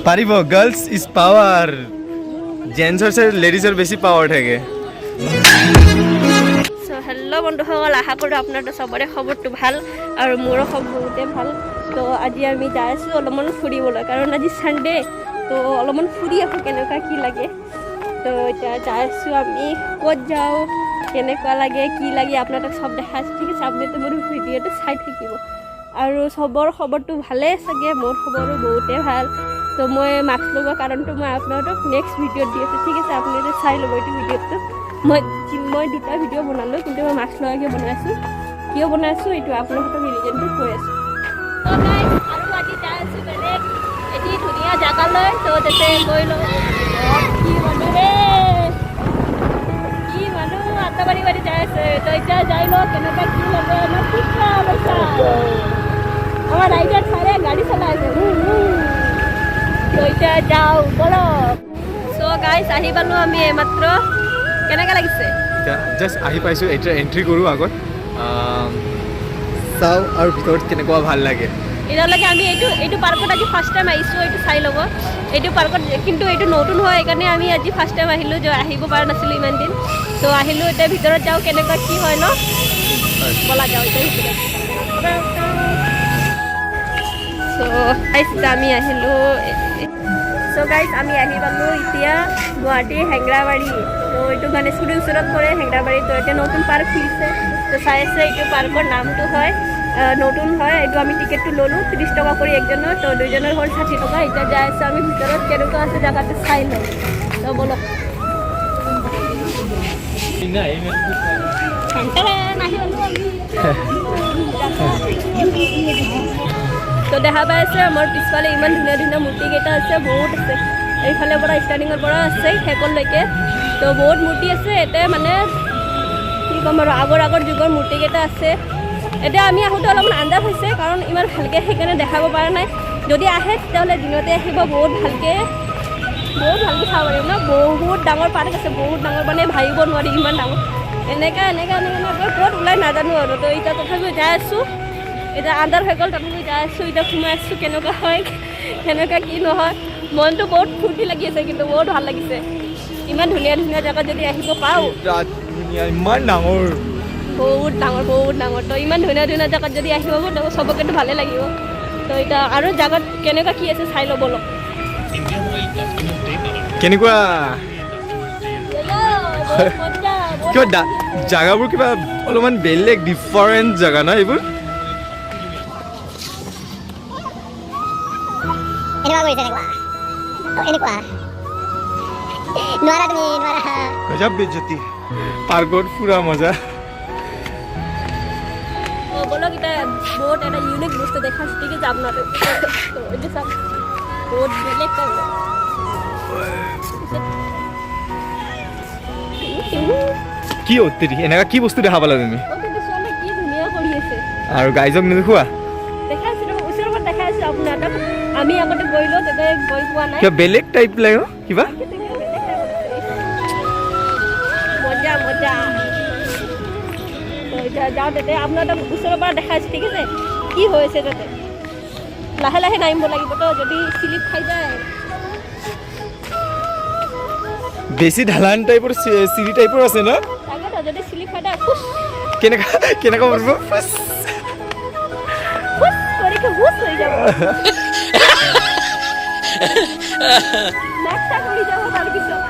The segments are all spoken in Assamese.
পাৰিব। গাৰ্লছ is power, জেণ্টছৰ চাই লেডিজৰ বেছি পাৱাৰ থাকে। চ' হেল্ল' বন্ধুসকল, আশা কৰোঁ আপোনালোকৰ চবৰে খবৰটো ভাল আৰু মোৰো খবৰ বহুতে ভাল। তো আজি আমি যাই আছোঁ অলপমান ফুৰিবলৈ, কাৰণ আজি ছানডে। তো অলপমান ফুৰি আহোঁ, কেনেকুৱা কি লাগে। তো এতিয়া যাই আছোঁ আমি, ক'ত যাওঁ, কেনেকুৱা লাগে, কি লাগে, আপোনালোক চব দেখাই আছোঁ, ঠিক আছে? আপুনিতো মোৰ ভিডিঅ'টো চাই থাকিব। আৰু চবৰ খবৰটো ভালেই চাগে, মোৰ খবৰো বহুতেই ভাল। তো মই মাস্ক লগোৱা কাৰণটো মই আপোনালোকক নেক্সট ভিডিঅ'ত দি আছোঁ, ঠিক আছে? আপোনালোকে চাই ল'ব এইটো ভিডিঅ'টো। মই দুটা ভিডিঅ' বনালোঁ, কিন্তু মই মাস্ক লগাকৈ বনাইছোঁ। কিয় বনাইছোঁ, এইটো আপোনালোকক ৰিজনটো কৈ আছোঁ। তো গাইজ, আৰু আজি যাই আছোঁ বেলেগ এটি ধুনীয়া জেগালৈ। তো তাতে গৈ লওঁ। কি মানুহ ৰে, কি মানুহ আটাবাৰী বাৰী যাই আছে। তো এতিয়া যাই লওঁ, কেনেকুৱা কি লাগে ন। কি কোৱা? আমাৰ ৰাইডাৰ ছাৰে গাড়ী চলাই আছে। তো এতিয়া যাওঁ বলক। চ' গাইজ, আহি পালোঁ আমি এইমাত্ৰ। কেনেকুৱা লাগিছে? এতিয়া জাষ্ট আহি পাইছোঁ, এতিয়া এণ্ট্ৰি কৰোঁ আগত। চাওঁ আৰু ভিতৰত কেনেকুৱা ভাল লাগে। এতিয়ালৈকে আমি এইটো পাৰ্কত আজি ফাৰ্ষ্ট টাইম আহিছোঁ। এইটো চাই ল'ব, এইটো পাৰ্কত। কিন্তু এইটো নতুন হয়, সেইকাৰণে আমি আজি ফাৰ্ষ্ট টাইম আহিলোঁ, যে আহিব পৰা নাছিলোঁ ইমান দিন। তো আহিলোঁ, এতিয়া ভিতৰত যাওঁ, কেনেকুৱা কি হয় ন। ব'লা যাওঁ এতিয়া ভিতৰত। চ' গাইজ, আমি আহিলোঁ। চ' গাইজ, আমি আহি পালোঁ এতিয়া গুৱাহাটীৰ হেংৰাবাৰী। তো এইটো গণেশগুৰিৰ ওচৰত পৰে হেংৰাবাৰী। তো এতিয়া নতুন পাৰ্ক খুলিছে। তো চাই আছে, এইটো পাৰ্কৰ নামটো হয়, নতুন হয় এইটো। আমি টিকেটটো ল'লোঁ 30 টকা কৰি একজনৰ, তো দুইজনৰ হ'ল 60 টকা। এতিয়া যাই আছোঁ আমি ভিতৰত, কেনেকুৱা আছে জেগাটো চাই লওঁ। তো ব'লক। আহি পালোঁ আমি। তো দেখা পাই আছে, আমাৰ পিছফালে ইমান ধুনীয়া ধুনীয়া মূৰ্তিকেইটা আছে, বহুত আছে। এইফালে পৰা ষ্টাৰ্টিঙৰ পৰা আছে শেষলৈকে। তো বহুত মূৰ্তি আছে এতিয়া, মানে কি ক'ম আৰু, আগৰ আগৰ যুগৰ মূৰ্তিকেইটা আছে। এতিয়া আমি আহোঁতে অলপমান আন্ধাৰ হৈছে, কাৰণ ইমান ভালকৈ সেইকাৰণে দেখাব পৰা নাই। যদি আহে তেতিয়াহ'লে দিনতে আহিব, বহুত ভালকৈ চাব পাৰিব ন। বহুত ডাঙৰ পাৰ্ক আছে, বহুত ডাঙৰ, মানে ভাবিব নোৱাৰি ইমান ডাঙৰ। এনেকা এনেকা এনেকা এনেকৈ ক'ত ওলাই নাজানো আৰু। তো এতিয়া তথাপিও যাই আছোঁ। এতিয়া আন্ধাৰ হৈ গ'ল, তথাপিও যাই আছোঁ। এতিয়া সোমাই আছোঁ, কেনেকুৱা হয়, কেনেকুৱা কি নহয়। মনটো বহুত ফূৰ্তি লাগি আছে, কিন্তু বহুত ভাল লাগিছে। ইমান ধুনীয়া ধুনীয়া জেগাত যদি আহিব পাওঁ। বিৰাট ধুনীয়া, ইমান ডাঙৰ। বহুত ডাঙৰ, বহুত ডাঙৰ। তো ইমান ধুনীয়া ধুনীয়া জেগাত যদি আহিব পাৰোঁ, তো চবকেতো ভালে লাগিব। তো এতিয়া আৰু জেগাত কেনেকুৱা কি আছে চাই ল'ব অলপ। কেনেকুৱা কিবা জাগাবোৰ কিবা অলপমান বেলেগ ডিফাৰেণ্ট জাগা ন এইবোৰ। এনেকুৱা কৰিছে, এনেকুৱা, অ, এনেকুৱা নোৱাৰা, তুমি নোৱাৰা। गजब बेइज्जती। পাৰ্কত ফুৰা মজা। অঁ, ব'লক, এতিয়া বহুত এটা ইউনিক বস্তু দেখাইছোঁ, ঠিক আছে আপোনালোক? তো এইটো চাওক, বহুত বেলেগ টাইপৰ। কি অত্যধিক এনেকুৱা কি বস্তু দেখা পালা তুমি? অ, কিন্তু চোৱা না, কি ধুনীয়া কৰি আছে। আৰু গাইজক নেদেখুৱা? দেখাই আছোঁ ৰ'ব, ওচৰৰ পৰা দেখাই আছোঁ আপোনাক। আমি আগতে গৈ লওঁ, তাতে গৈ পোৱা নাই। কিবা বেলেগ টাইপ লাগে ন কিবা। বেলেগ টাইপৰ আছে। মজা মজা। তো এতিয়া যাওঁ তাতে, আপোনালোক ওচৰৰ পৰা দেখাইছোঁ, ঠিক আছে? কি হৈ আছে তাতে। লাহে লাহে নামিব লাগিব, তো যদি শ্লিপ খাই যায়। বেছি ঢালান টাইপৰ, চিৰি টাইপৰ আছে ন। তাকেতো, যদি শ্লিপ খাই যায়, ফুচ। কেনেকুৱা কেনেকুৱা পৰিব? ফুচ। ফুচ কৰি হুচ হৈ যাব, নাক চাক উৰি যাব তাৰপিছত।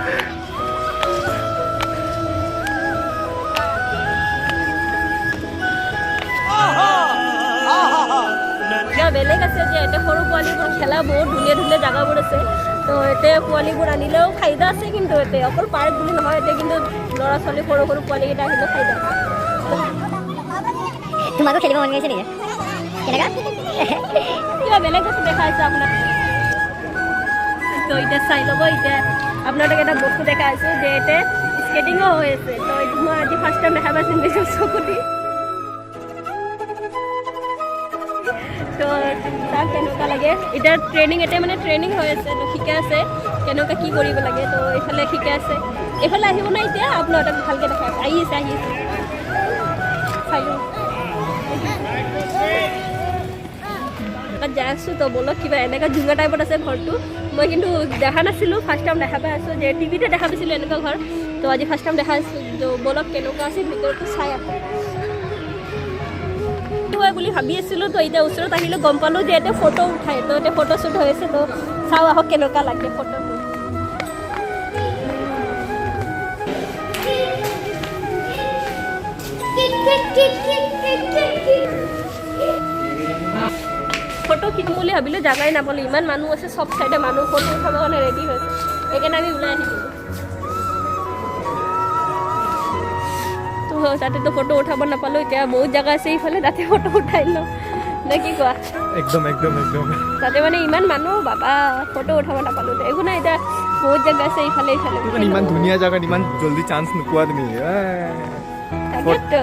কিবা বেলেগ আছে যে এতিয়া সৰু পোৱালিবোৰ খেলা বহুত ধুনীয়া ধুনীয়া জেগাবোৰ আছে। তো এতিয়া পোৱালিবোৰ আনিলেও ফাইদা আছে, কিন্তু এতিয়া অকল পাৰ্ক বুলি নহয়, এতিয়া কিন্তু ল'ৰা ছোৱালী, সৰু সৰু পোৱালিকেইটা আহিলেও ফাইদা আছে। তোমাকো খেলিব মন গৈছে নেকি? কেনেকুৱা? কিবা বেলেগ বস্তু দেখাই আছে আপোনাক। তো এতিয়া চাই ল'ব, এতিয়া আপোনালোক এটা বস্তু দেখাই আছোঁ যে এতিয়া স্কেটিঙো হৈ আছে। তো এইটো মই আজি ফাৰ্ষ্ট টাইম দেখা পাইছোঁ নিজৰ চকু দি। তো তাক কেনেকুৱা লাগে। এতিয়া ট্ৰেইনিং, এতিয়া মানে ট্ৰেইনিং হৈ আছে, তো শিকাই আছে কেনেকুৱা কি কৰিব লাগে। তো এইফালে শিকাই আছে, এইফালে আহিব নাই। এতিয়া আপোনালোক ভালকৈ দেখাই আছে। আহি আছে, আহি আছে, চাই লওক। জেগাত যাই আছোঁ। তো ব'লক, কিবা এনেকুৱা জুঙা টাইপত আছে ঘৰটো। মই কিন্তু দেখা নাছিলোঁ, ফাৰ্ষ্ট টাইম দেখা পাই আছোঁ। যে টিভিতে দেখা পাইছিলোঁ এনেকুৱা ঘৰ, তো আজি ফাৰ্ষ্ট টাইম দেখা আছোঁ। তো ব'লক, কেনেকুৱা আছে ভিতৰটো চাই আহোঁ। হয় বুলি ভাবি আছিলোঁ। তো এতিয়া ওচৰত আহিলোঁ, গম পালোঁ যে ইয়াতে ফটো উঠায়। তো ইয়াতে ফটো শ্বুট হৈ আছে। তো চাওঁ আহক কেনেকুৱা লাগে ফটোবোৰ। ফটো খিচিম বুলি ভাবিলোঁ, জাগাই নাপালোঁ। ইমান মানুহ আছে, চব চাইডে মানুহ ফটো উঠাবৰ কাৰণে ৰেডি হৈছে। সেইকাৰণে আমি ওলাই আহিলোঁ। তো তাতেতো ফটো উঠাব নাপালোঁ। এতিয়া বহুত জেগা আছে ইফালে, তাতে ফটো উঠাই লওঁ নে কি কোৱা? একদম একদম একদম। তাতে মানে ইমান মানুহ বাবা, ফটো উঠাব নাপালোঁ। একো নাই, এতিয়া বহুত জেগা আছে ইফালে ইফালে। মানে ইমান ধুনীয়া জেগাত ইমান জল্দি চান্স নোপোৱা তুমি। তাকেতো।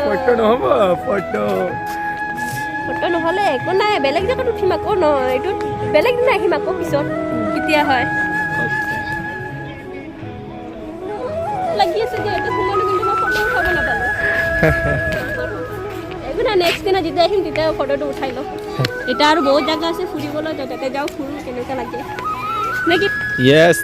ফটো নহ'ব ফটো। ফটো নহ'লে একো নাই, বেলেগ জেগাত উঠিম আকৌ ন। এইটো বেলেগ দিনা আহিম আকৌ পিছত কেতিয়া হয়। লাগি আছে যে এইটো সোমালো, কিন্তু মই ফটো উঠাব নাপালোঁ। একো নাই, নেক্সট দিনা যেতিয়া আহিম তেতিয়া ফটোটো উঠাই ল'ম। এতিয়া আৰু বহুত জেগা আছে ফুৰিবলৈ, তো তাতে যাওঁ, ফুৰোঁ, কেনেকুৱা লাগে নেকি। য়েছ।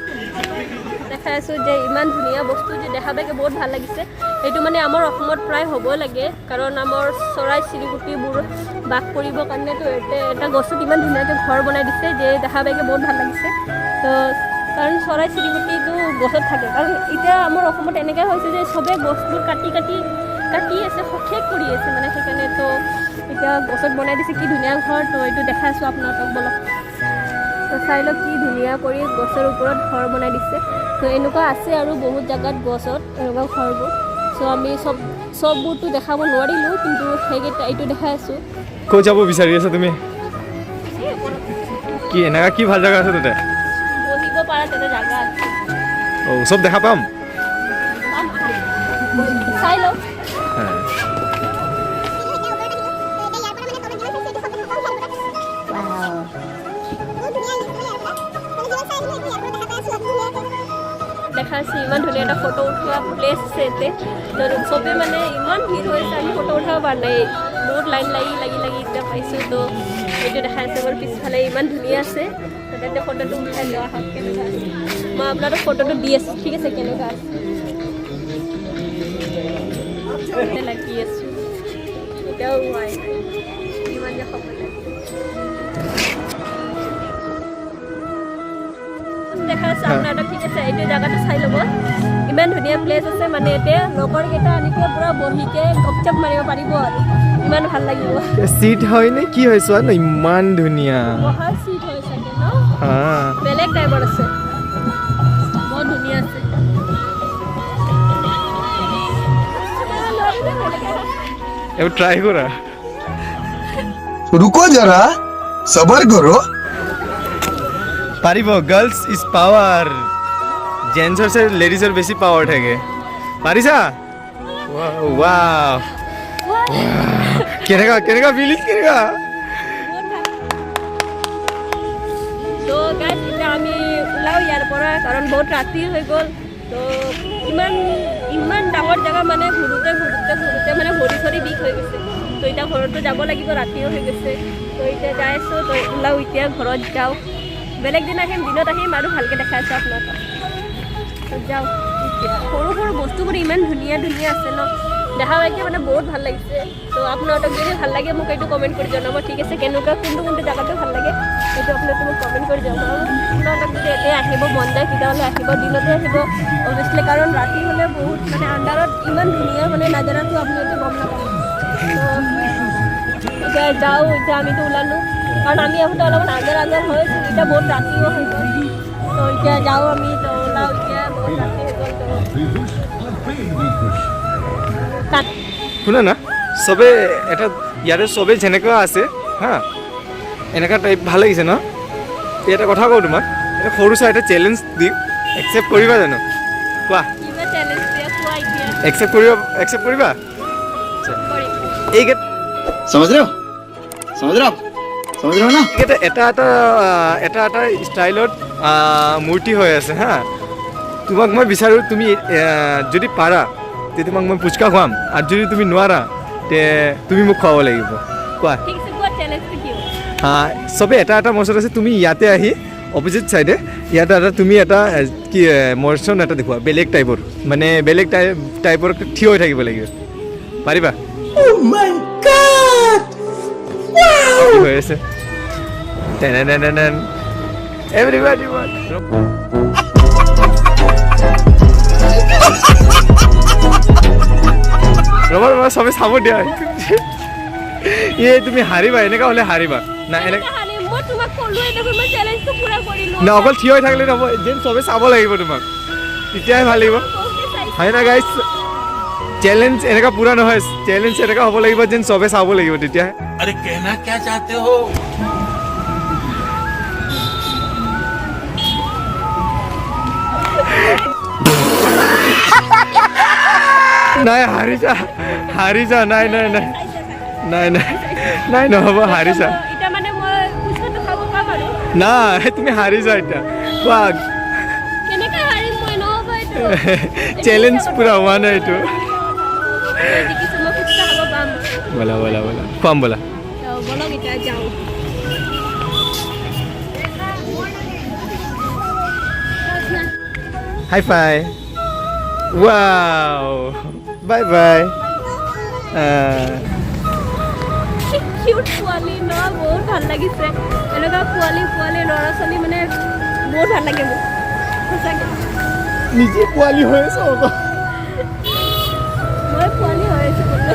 দেখাই আছোঁ যে ইমান ধুনীয়া বস্তু যে দেখা পাই বহুত ভাল লাগিছে। এইটো মানে আমাৰ অসমত প্ৰায় হ'ব লাগে, কাৰণ আমাৰ চৰাই চিৰিকটিবোৰ বাস কৰিবৰ কাৰণেতো ইয়াতে এটা গছত ইমান ধুনীয়াকৈ ঘৰ বনাই দিছে যে দেখা পাই বহুত ভাল লাগিছে। তো কাৰণ চৰাই চিৰিকটিটো গছত থাকে, কাৰণ এতিয়া আমাৰ অসমত এনেকৈ হৈছে যে চবে গছবোৰ কাটি কাটি কাটি আছে, শেষ কৰি আছে মানে। সেইকাৰণে তো এতিয়া গছত বনাই দিছে কি ধুনীয়া ঘৰ। তো এইটো দেখাই আছোঁ আপোনালোকক, ব'লক। তো চাই লওক কি ধুনীয়া কৰি গছৰ ওপৰত ঘৰ বনাই দিছে। তো এনেকুৱা আছে আৰু বহুত জেগাত গছত এনেকুৱা ঘৰবোৰ। চ' আমি চববোৰতো দেখাব নোৱাৰিলোঁ, কিন্তু সেইকেইটা এইটো দেখাই আছোঁ। ক'ত যাব বিচাৰি আছা তুমি? কি এনেকুৱা কি ভাল জেগা আছে তাতে? বহিব পাৰা তাতে জাগা আছে। অ' চব দেখা পাম। চাই লওক। হা। দেখা আছে ইমান ধুনীয়া এটা ফটো উঠোৱা প্লেচ আছে ইয়াতে। তো চবে মানে ইমান ভিৰ হৈছে, আমি ফটো উঠাব পৰা নাই। বহুত লাইন লাগি লাগি লাগি এতিয়া পাইছোঁ। তো এইটো দেখা আছে মোৰ পিছফালে ইমান ধুনীয়া আছে। তো তাতে ফটোটো উঠাই লোৱা হওক, কেনেকুৱা আছে মই আপোনালোক ফটোটো দি আছোঁ, ঠিক আছে? কেনেকুৱা আছে লাগি আছোঁ, এতিয়াও হোৱাই নাই, ইমান যে সময় লাগে। দেখা আছে আপোনাৰ, ঠিক আছে? এইটো জেগাটো চাই ল'ব, ইমান ধুনীয়া প্লেচ আছে। মানে এতিয়া লগৰকেইটা আনিকে পূৰা বহিকে গপচপ মাৰিব পাৰিব আৰু ইমান ভাল লাগিব। চিট হয় নে কি হয় চোৱা ন, ইমান ধুনীয়া। বহাৰ চিট হয় চাগে ন? হা। বেলেগ টাইপৰ আছে, বহুত ধুনীয়া আছে। এবাৰ ট্ৰাই কৰা। रुको जरा, सबर करो। পাৰিব, গাৰ্লছ is power. জেন্টছৰ চে লেডিজৰ বেছি পাৱাৰ থাকে। পাৰিছা? ৱাও, কেনেকুৱা কেনেকুৱা ফিলিংছ, কেনেকুৱা? বহুত ভাল। তো গাইজ, এতিয়া আমি ওলাওঁ ইয়াৰ পৰা, কাৰণ বহুত ৰাতি হৈ গ'ল। তো ইমান ইমান ডাঙৰ জেগা মানে ঘূৰোঁতে ঘূৰোঁতে ঘূৰোঁতে মানে ভৰি চৰি বিষ হৈ গৈছে। তো এতিয়া ঘৰতো যাব লাগিব, ৰাতিও হৈ গৈছে। তো এতিয়া যাই আছোঁ। তো ওলাওঁ এতিয়া, ঘৰত যাওঁ। বেলেগ দিন আহিম, দিনত আহিম আৰু ভালকৈ দেখাই আছোঁ আপোনালোকক। তো যাওঁ এতিয়া। সৰু সৰু বস্তুবোৰ ইমান ধুনীয়া ধুনীয়া আছে ন, দেখা পাইকে মানে বহুত ভাল লাগিছে। তো আপোনালোকক যদি ভাল লাগে মোক এইটো কমেণ্ট কৰি জনাব, ঠিক আছে? কেনেকুৱা কোনটো কোনটো জেগাটো ভাল লাগে সেইটো আপোনালোকে মোক কমেণ্ট কৰি জনাব। আপোনালোক যদি এতিয়া আহিব মন যায় তেতিয়াহ'লে আহিব, দিনতে আহিব অভিয়াছলি, কাৰণ ৰাতি হ'লে বহুত মানে আন্ধাৰত ইমান ধুনীয়া মানে নাজাৰাটো আপোনালোকে গম নাপাব। তো এতিয়া যাওঁ, এতিয়া আমিতো ওলালোঁ, কাৰণ আমি আহোঁতে অলপমান আন্ধাৰ আন্ধাৰ হৈ আছিল, এতিয়া বহুত ৰাতিও হৈ গ'ল। তো এতিয়া যাওঁ আমি, তো ওলাওঁ এতিয়া, বহুত ৰাতি হৈ গ'ল। তো তাত শুনা না, চবে এটা ইয়াতে চবে যেনেকুৱা আছে হা, এনেকুৱা টাইপ ভাল লাগিছে ন? এই এটা কথা কওঁ তোমাক, এটা সৰু চাই এটা চেলেঞ্জ দিম, একচেপ্ট কৰিবা জানো কোৱা? কিবা চেলেঞ্জ দিয়া, কোৱা এতিয়া। একচেপ্ট কৰিবা? একচেপ্ট কৰিবা? কৰিম। এইকেইটা समझ रहे हो, समझ रहे हो आप, समझ रहे हो ना? এইকেইটা এটা এটা এটা এটা ষ্টাইলত মূৰ্তি হৈ আছে হা। তোমাক মই বিচাৰোঁ, তুমি যদি পাৰা তে তোমাক মই পুচকা খুৱাম, আৰু যদি তুমি নোৱাৰা তে তুমি মোক খুৱাব লাগিব। কোৱা। ঠিক আছে, কোৱা চেলেঞ্জটো কি হ'ব? চবে এটা এটা ম'চন আছে। তুমি ইয়াতে আহি অপজিট চাইডে ইয়াতে এটা তুমি এটা কি ম'চন এটা দেখুওৱা, বেলেগ টাইপৰ, মানে বেলেগ টাইপৰ থিয় হৈ থাকিব লাগিব। পাৰিবা? কি হৈ আছে? টেন। এভৰিবাডি। ৰ'বা ৰ'বা, চবে চাব দিয়া। তুমি হাৰিবা, এনেকুৱা হ'লে হাৰিবা না এনে। মই তোমাক ক'লোৱে দেখোন, মই চেলেঞ্জটো পুৰা কৰিলোঁ। না, অকল থিয় হৈ থাকিলে নহ'ব যেন, চবে চাব লাগিব তোমাক, তেতিয়াহে ভাল লাগিব। বহুতে চাইছে। হয় না গাইজ? চেলেঞ্জ এনেকুৱা পুৰা নহয়, চেলেঞ্জ এনেকুৱা হ'ব লাগিব যেন চবে চাব লাগিব তেতিয়াহে। अरे, कहना क्या चाहते हो? নাই, হাৰিছা, হাৰিছা। নাই নাই নাই নাই নাই নাই, নহ'ব, হাৰিছা। এতিয়া মানে মই ফুচকাটো খাব পাম আৰু? নাই, তুমি হাৰিছা এতিয়া, কোৱা। কেনেকৈ হাৰিম মই? নহ'ব এইটো। চেলেঞ্জ পুৰা হোৱা নাই এইটো। মই জিকিছোঁ, মই ফুচকা খাব পাম। ব'লা ব'লা ব'লা, খুৱাম ব'লা। তো ব'লক, এতিয়া যাওঁ। High five, wow, bye bye. Cute পোৱালি ন? বহুত ভাল লাগিছে। এনেকুৱা পোৱালি পোৱালি ল'ৰা ছোৱালী মানে বহুত ভাল লাগে মোক সঁচাকৈ। নিজে পোৱালি হৈ আছো আকৌ। মই পোৱালি হৈ আছোঁ বোলে।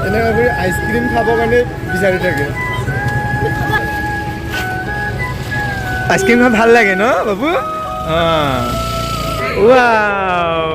এনেকুৱা কৰি আইচক্ৰীম খাবৰ কাৰণে বিচাৰি থাকে। আইচক্ৰীম খাই ভাল লাগে ন বাবু? অঁ, ৱাও।